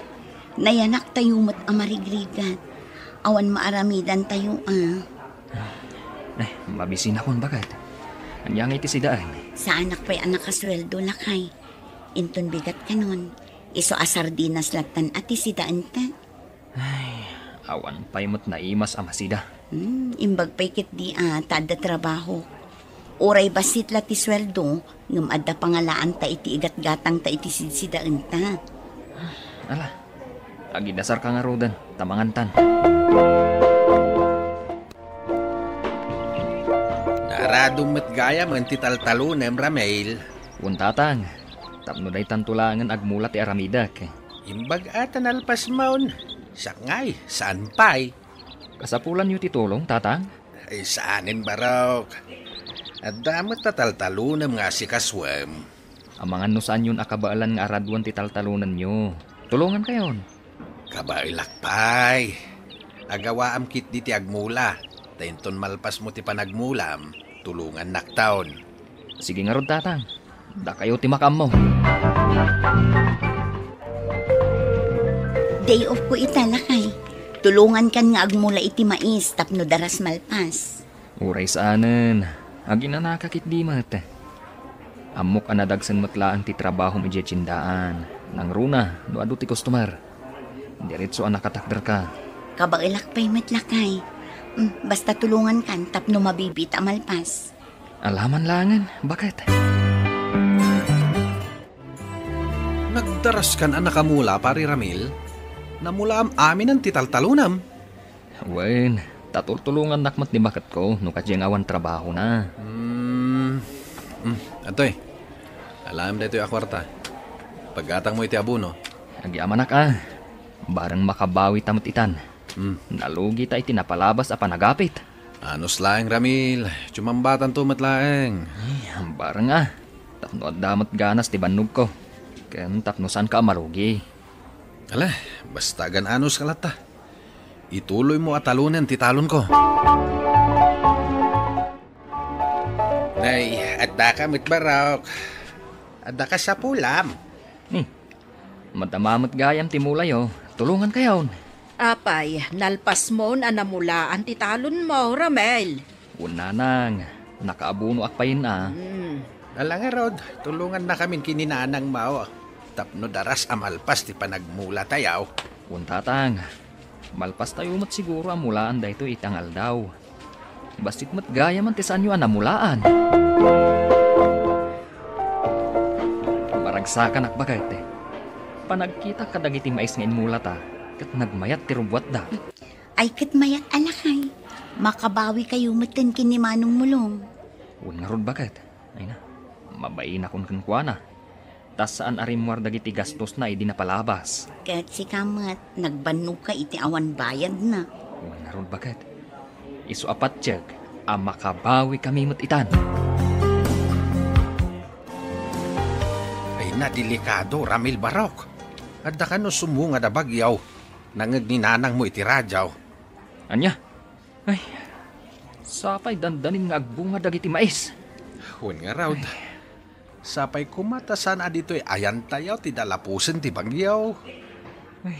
Nayanaktayo met a marigrigat. Awan maaramidantayo a. Ay, mabisinakon, baket. Ania ngay ti sidaen? Saanak pay a nakasueldo, lakay. Inton bigat kanon, isu a sardinas lattan a ti sidaenta. Ay, awan pay met naimas a masida. Hmm, imbag pay ketdi a ta adda trabaho. Uray bassit la ti sueldo, ngem adda pangalaanta iti igatgatangta iti sidsidaenta. Ala, agidasarka ngaruden, ta mangantan. Naaradom met gayam ti taltalonem, Ramil. Wen, tatang, tapno daytanto laengen agmula ti aramidek. Imbag a ta nalpasmon, sakngay, saan pay? Kasapulanyo ti tulong, tatang? Ay, saanen, barok. Adda met ta taltalonem nga asikasuem. Amangan no saanyon a kabaelan nga araduen ti taltalonenyo. Tulongankayon. Kabaelak pay. Agawaam ketdi ti agmula, ta inton malpasmo ti panagmulam, tulongannakton. Sige ngarud, tatang. Dakayo ti makaammo. Day off ko ita, lakay. Tulongankan nga agmula iti mais tapno daras malpas. Uray saanen. Aginanaka ketdi met. Ammok a nadagsen met laeng ti trabahom idiay tiendaan. Nangruna, no adu ti customer. Diretso a nakatakderka. Kabaelak pay met, lakay. Mm, basta tulongankan tapno mabibiit a malpas. Alaman laengen, baket. Nagdaraskan a nakamula, Pari Ramil? Namulaam aminen ti taltalonam? Wen, ta tultulongannak met ni baketko no kadiay nga awan trabahona. Hmm. Hmm, adtoy. Alaem daytoy a kuarta. Paggatangmo iti abono. Agyamanak a. Bareng makabawita met itan. Hmm. Nalugita iti napalabas a panagapit. Anus laeng, Ramil. Sumambatanto met laeng. Ay, bareng a. Tapno adda met ganas ti bannogko. Ken tapno saanka a malugi. Ala, basta agan-anuska latta. Ituloymo a talonen ti talonko. Nay, addaka met, Barok. Addaka sapulam. Hmm. Madama met gayam ti mulayo. Tulongankayon. Apay, nalpasmon a namulaan ti talonmo, Ramel? Wen, nanang, nakaabonoak payen a. Hmm. Ala ngarud, tulongannakamin ken ni nanangmo tapno daras a malpas ti panagmulatayo. Wen, tatang, malpastayo met siguro a mulaan daytoy ita nga aldaw. Bassit met gayamen ti saanyo a namulaan. Maragsakanak, baket. Panagkitak kadagiti mais nga inmulata, ket nagmayat ti rubbuatda. Ay, ket mayat a lakay. Makabawikayo metten ken ni Manong Mulong. Wen ngarud, baket. Ay na, mabainakon kenkuana. Ta saan a rimmuar dagiti gastosna idi napalabas. Ket sika met, nagbannogka iti awan bayadna. Wen ngarud, baket. Isu a patiek a makabawikami met itan. Ay, na, delikado, Ramil, Barok. Adda kano sumungad a bagyo. Nangngeg ni nanangmo iti radio. Ania? Ay, sapay dandanin nga agbunga dagiti mais. Wen ngarud. Sapay koma ta saan a ditoy ayantayo ti dalapusen ti bagyo. Ay,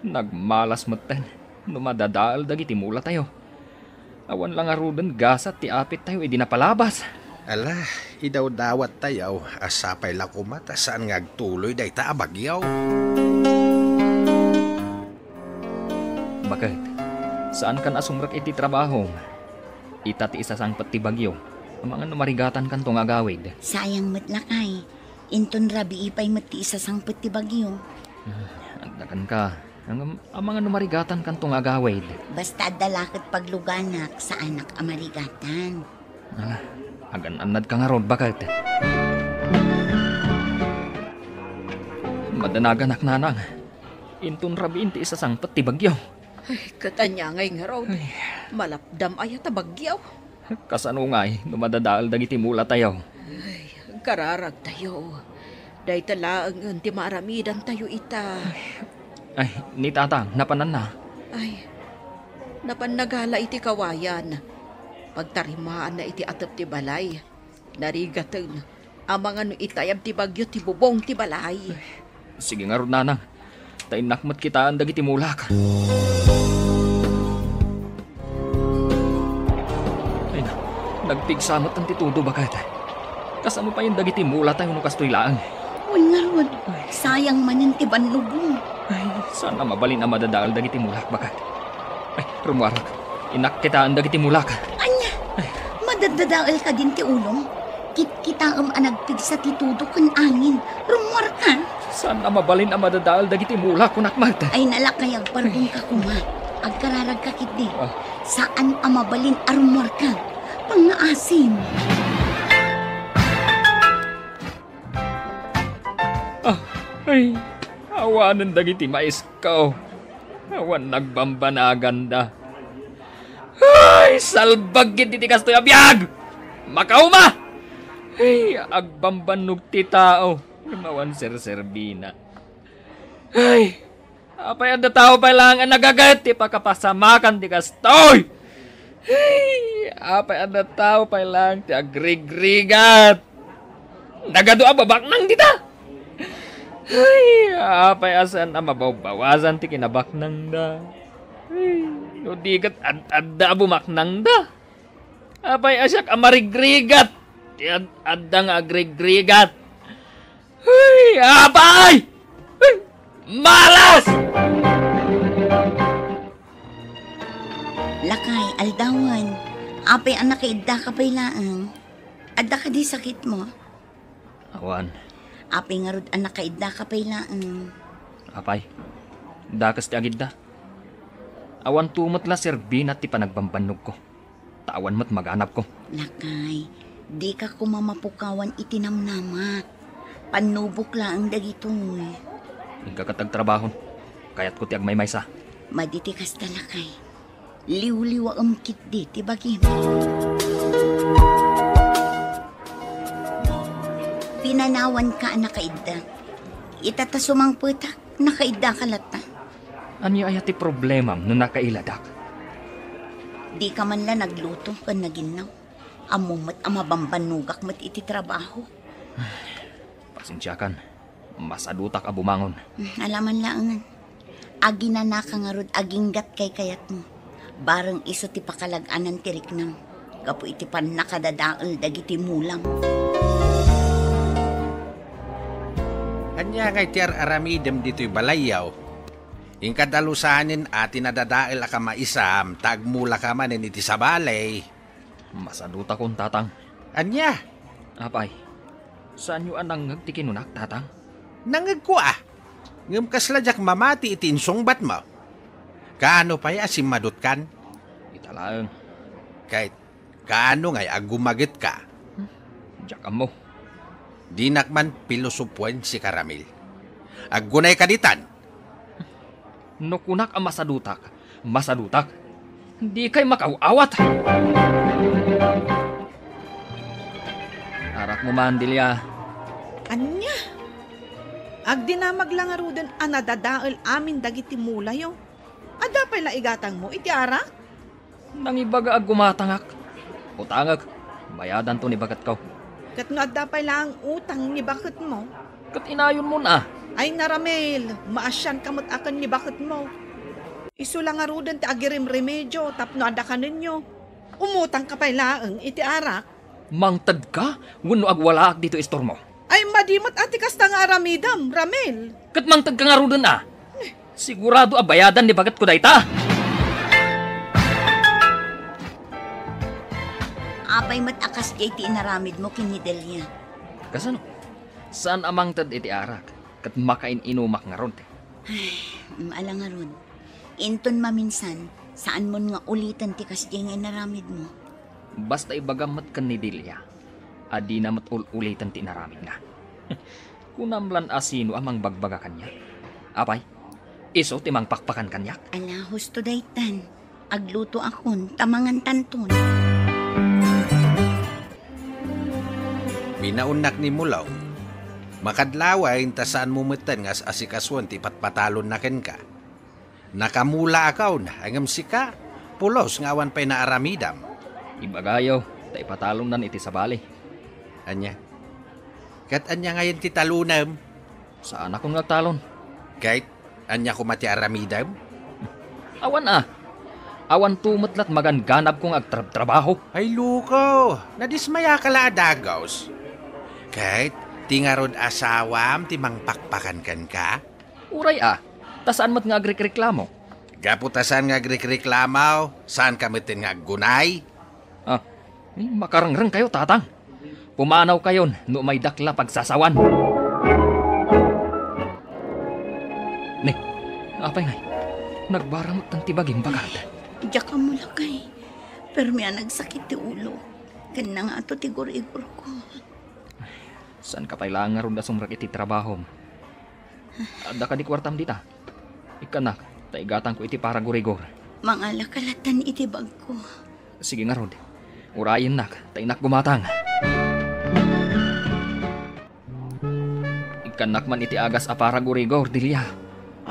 nagmalas metten no madadael dagiti mulatayo. Awan la ngaruden gasat ti apittayo idi napalabas. Ala, idawdawattayo a sapay la koma ta saan nga agtuloy dayta a bagyo. Baket, saankan a sumrek iti trabahom. Ita ti isasangpet ti bagyo. Amangan no marigatankanto nga agawid. Sayang met lakay. Inton rabii pay met ti isasangpet ti bagyo. Ah, adda kenka. Ngem, amangan no marigatankanto nga agawid. Basta adda la ket pagluganak, saanak a marigatan. Ala, agan-annadka ngarud, baket. Madanaganak, nanang. Inton rabiin ti isasangpet ti bagyo. Ay, ket ania ngay ngarud? Ay. Malapdam aya ta bagyo? Kasano ngay no madadael dagiti mulatayo? Ay, kararagtayo. Dayta laengen ti maaramidantayo ita. Ay, ni tatang, napananna? Ay, napanna gala iti kawayan. Pagtarimaanna iti atep ti balay. Narigaten. Amangan no itayab ti bagyo ti bubong ti balay. Sige ngarud, nanang. Ta innak met kitaen dagiti mulak. Ay, na, nagpigsa met ti tudo, baket. Kasano payen dagiti mulatayo no kastoy laeng? Wen ngarud, sayang manen ti bannogmo. Ay, saan a mabalin a madadael dagiti mulak, baket. Ay, rummuarak. Innak kitaen dagiti mulak. Ania? Ay. Madadadael kadin ti ulom? Kitkitaem a nagpigsa ti tudo ken angin. Rummuarka? Saan a mabalin a madadael dagiti mulak, kunak met. Ay, nalakay, agpardonka koma. Agkararagka ketdi. Ah. Saan a mabalin a rummuarka. Pangngaasim. Ah, ay, awanen dagiti maisko. Awan nagbambanaganda. Ay, salbag ket iti kastoy a biag! Makauma! Ay, agbambannog ti tao. Awan serserbina. Ay, apay adda tao pay laeng a nagaget ti pakapasamakan ti kastoy? Ay, apay adda tao pay laeng ti agrigrigat? Nagadu a babaknang dita. Ay, apay a saan a mabawbawasan ti kinabaknangda. Ay, no di ket ad-, adda a bumaknangda. Apay a siak a marigrigat. Ti ad-, adda nga agrigrigat. Ay, apay! Ay, malas! Lakay, aldawan. Apay a nakaiddaka pay laeng? Adda kadi sakitmo? Awan. Apay ngarud a nakaiddaka pay laeng? Apay, dakes ti agidda. Awan to met la serbina ti panagbambannogko. Ta awan met maganabko. Lakay, dika koma mapukawan iti namnamak. Pannubok laeng dagitoy. Inka ket agtrabahon. Kayatko ti agmaymaysa. Madi ti kasta, lakay. Liwliwaem ketdi ti bagim. Pinanawanka a nakaidda. Ita ta sumangpetak, nakaiddaka latta. Ania aya ti problemam no nakailadak? Dika man la nagluto ken naginnaw. Ammom met a mabambannogak met iti trabaho. Pasensiakan. Masadutak a bumangon. Hmm, ala man laengen. Aginanaka ngarud aginggat kaykayatmo. Bareng isu ti pakalag-anan ti riknam gapu iti pannakadadael dagiti mulam. Ania ngay ti ar-aramidem ditoy balayyo? Inka dalusanen a ti nadadael a kamaisam ta agmulaka manen iti sabali. Masadutakon, Tatang. Ania? Apay, saanyo a nangngeg ti kinunak, Tatang? Nangngegko a. Ngem kasla diak mamati iti insungbatmo. Kaano pay a simmadutkan? Ita laeng. Ket kaano ngay a gumagetka? Diak ammo. Dinak man pilosopoen sika, Ramil. Aggunayka ditan. No kunak a masadutak, masadutak. Dikay makaw-awat. Arakmo man, Delia. Ania? Agdinamag la ngaruden a nadadael amin dagiti mulayo. Adda pay la igatangmo iti arak? Nangibaga a gumatangak. Utangek, bayadanto ni baketko. Ket no adda pay laeng utang ni baketmo? Ket inayonmon a. Ay, Ramil, maasianka met a ken ni baketmo. Isu la ngaruden ti agirimremedio tapno adda kanenyo. Umutangka pay laeng iti arak. Mangtedka wenno agwalaak ditoy istormo? Ay, madi met a ti kasta nga aramidem, Ramil. Ket mangtedka ngaruden a. Sigurado a bayadan ni baketko dayta. Apay met a kasdiay ti inaramidmo ken ni Delia? Kasano? Saan a mangted iti arak, ket makain-inumak ngarud. Ay, mm, ala ngarud. Inton maminsan, saanmon nga uliten ti kasdiay nga inaramidmo. Basta ibagam met ken ni Delia a dina met ul-uliten ti inaramidna. Kunam lan a sino a mangbagbaga kaniak? Apay, isu ti mangpakpakan kaniak? Ala, husto daytan. Aglutoakon, ta mangantanton. Binaonnak ni Mulong. Makadlawen ta saanmo metten nga as-asikasuen ti ipatpatalonna kenka. Nakamulaakon, ngem sika, pulos nga awan pay naaramidam. Ibagayo, ta ipatalonnan iti sabali. Ania? Ket ania ngayen ti talonem? Saanakon nga agtalon. Ket ania koma ti aramidem? Awan a. Awan to met lat maganganabko nga agtrabtrabaho. Ay, loko! Nadismayaka la a dagus. Ket ti ngarud asawam ti mangpakpakan kenka? Uray a, ta saan met nga agrikreklamo? Gapu ta saan nga agrikreklamo, saanka metten nga aggunay? Ah, makarengrengkayo, Tatang. Pumanawkayon no umay dakla pagsasawan. Ne, apay ngay? Nagbara met ti bagim, bagad. Diak ammo, lakay. Permi a nagsakit ti ulo. Ken nangato ti gur-igurko. Saanka pay laeng ngarud a sumrek iti trabahom? Adda kadi kuartam dita? Ikkannak, ta igatangko iti paragurigor. Mangalaka lattan iti bagko. Sige ngarud. Urayennak, ta innak gumatang. Ikkannak man iti agas a paragurigor, Delia.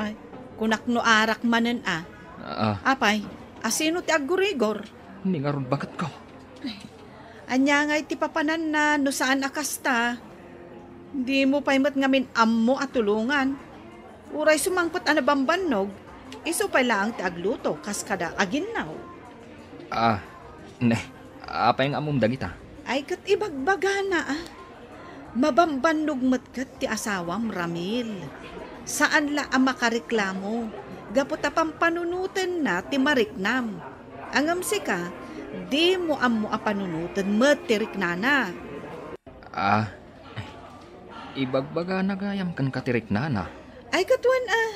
Ay, kunak no arak manen a. Aa. Apay, asino ti aggurigor? Ni ngarud baketko. Ay, ania ngay ti papananna no saan a kasta? Dimo pay met ngamin ammo a tulongan. Uray sumangpet a nabambannog, isu pay laeng ti agluto kas kada aginnaw. Ah, ne, apay nga ammom dagita? Ay, ket ibagbagana, ah. Mabambannog met ket ti asawam, Ramil. Saan la a makareklamo gapu ta pampanunotenna ti mariknam. Ngem sika, dimo ammo a panunoten met ti riknana. Ah, ibagbagana gayam kenka ti riknana. Ay, ket wen, ah.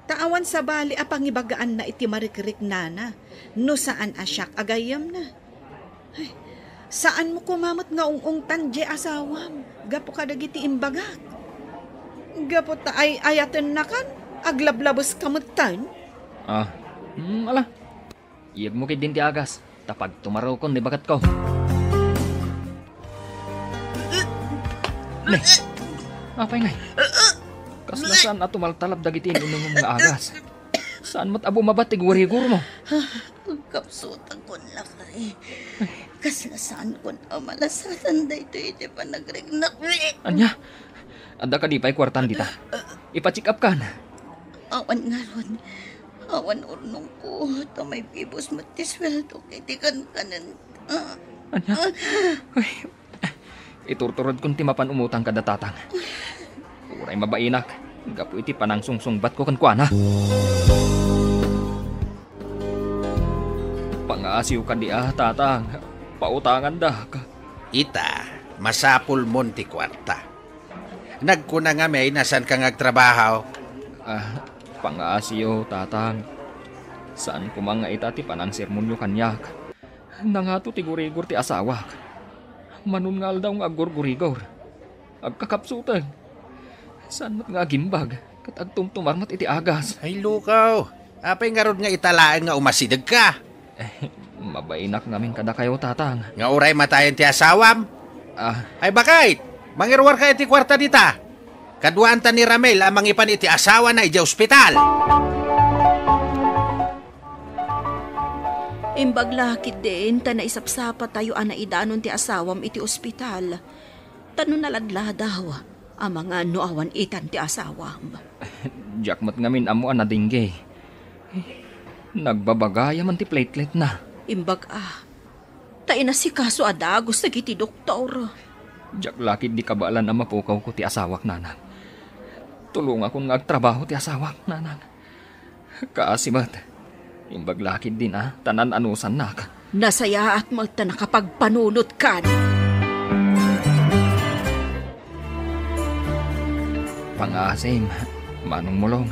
Ta awan sabali a pangibagaanna iti marikriknana no saan a siak a gayyemna. Ay, saanmo koma met nga ung-ungtan diay asawam gapu kadagiti imbagak. Gapu ta ay-ayatennakan, aglablabeska metten. Ah, hmm, ala. Iyegmo ketdin ti agas, ta pagtumarokon ni baketko. Ne, apay ngay? Kasla saan a tumaltalab dagiti inumom nga agas. Saan met a bumaba ti gurigurmo? Agkapsutanko lakay. Kasla saankon a malasatan daytoy iti panagriknak. Ania? Adda kadi pay kuartam dita? Ipa-check up kan. Awan ngarud. Awan urnongko, ta maibibus met ti sueldok iti kankanenta. Ania? Ay, iturturedkon ti mapan umutang kada tatang. Uray mabainak, gapu iti panangsungsungbatko kenkuana. Pangaasiw kadi a, tatang. Pautangandak. Ita, masapulmon ti kuarta. Nagkuna ngamin a saanka nga agtrabaho. Ah, pangaasiyo, tatang. Saan koma nga ita ti panangsermonyo kaniak. Nangato ti gurigor ti asawak. Manon nga aldaw nga aggurgurigor. Agkakapsuteng. Saan met nga agimbag, ket agtumtumar met iti agas. Ay, lukaw. Apay ngarud nga ita laeng nga umasidegka? Mabainak ngamin kadakayo, tatang. Nga uray matayen ti asawam? Ah. Ay, bakit? Mangiruarka iti kuarta dita. Kaduaanta ni Ramil a mangipan iti asawana idiay ospital. Imbag la ketdin ta naisapsapatayo a naidanon ti asawam iti ospital. Ta no naladladaw, amangan no awan itan ti asawam. Diak met ngamin ammo a nadengge. Nagbabagayam man ti plateletna. Imbag a, ta inasikaso a dagus dagiti doktor. Diak la ketdi kabaelan a mapukawko ti asawak, nanang. Tulongakon nga agtrabaho ti asawak, nanang. Kaasi met. Imbag la ketdin a, ta naan-anusannak. Nasayaat met ta nakapagpanunotkan. Pangaasim, Manong Mulong.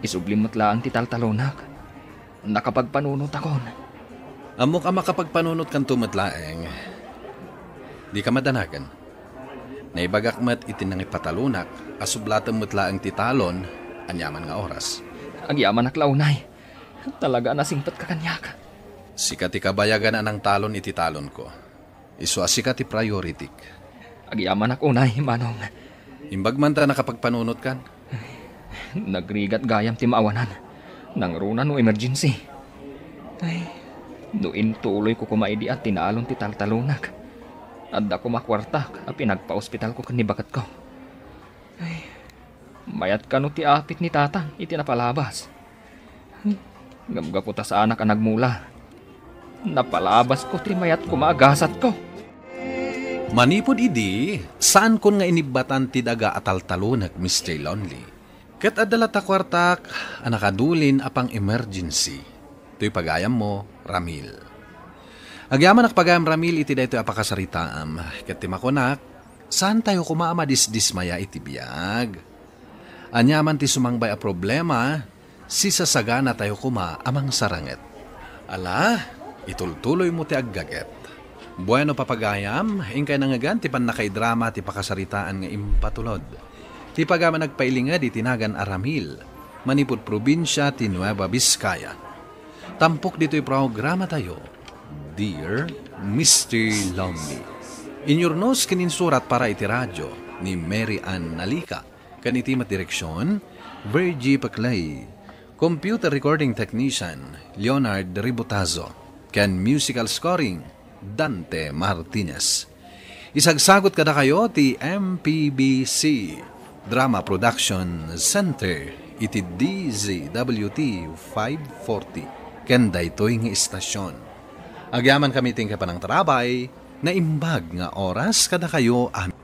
Isublim met laeng ti taltalonak. Nakapagpanunotakon. Ammok a makapagpanunotkanto met laeng. Dika madanagan. Naibagak met iti nangipatalonak a sublatem met laeng ti talon aniaman nga oras. Agyamanak la unay. Talaga a nasingpetka kaniak. Sika ti kabayagan a nangtalon iti talonko. Isu a sika ti prioritik. Agyamanak unay, Manong. Imbag man ta nakapagpanunotkan. Nagrigat gayam ti maawanan. Nangruna no emergency. Ay, no intuloyko koma idi a tinalon ti taltalonak. Adda koma kuartak a pinagpaospitalko ken ni baketko. Ay, mayat kano ti apit ni Tatang iti napalabas. Ngem gapu ta saanak a nagmula, napalabasko ti mayat koma a gasatko. Manipud idi, saankon nga inibbatan ti daga a taltalonek, Mister Lonely. Ket adda latta kuartak a nakadulin a pang-emergency. Toy pagayammo, Ramil. Agyamanak pagayam, Ramil, iti daytoy a pakasaritaam, ket ti makunak, saantayo koma a madisdismaya iti biag. Aniaman ti sumangbay a problema, sisasaganatayo koma a mangsaranget. Ala, itultuloymo ti aggaget. Bueno, papagayam, inkay nangngegan ti pannakaidrama ti pakasaritaan nga impatulod. Ti pagayam a nagpailinged iti nagan a Ramil, manipud probinsia ti Nueva Vizcaya. Tampok ditoy programatayo, Dear Mister Lonely. Inyurnos ken insurat para iti radio ni Mary Ann Nalica. Ken iti met direksion, Virgie Paclay. Computer recording technician, Leonard Ributazo. Ken musical scoring, Dante Martinez. Isagsagot kadakayo ti M P B C Drama Production Center iti D Z W T five forty ken daytoy nga istasyon. Agyaman kami ti panangtarabay, naimbag nga oras kadakayo amin.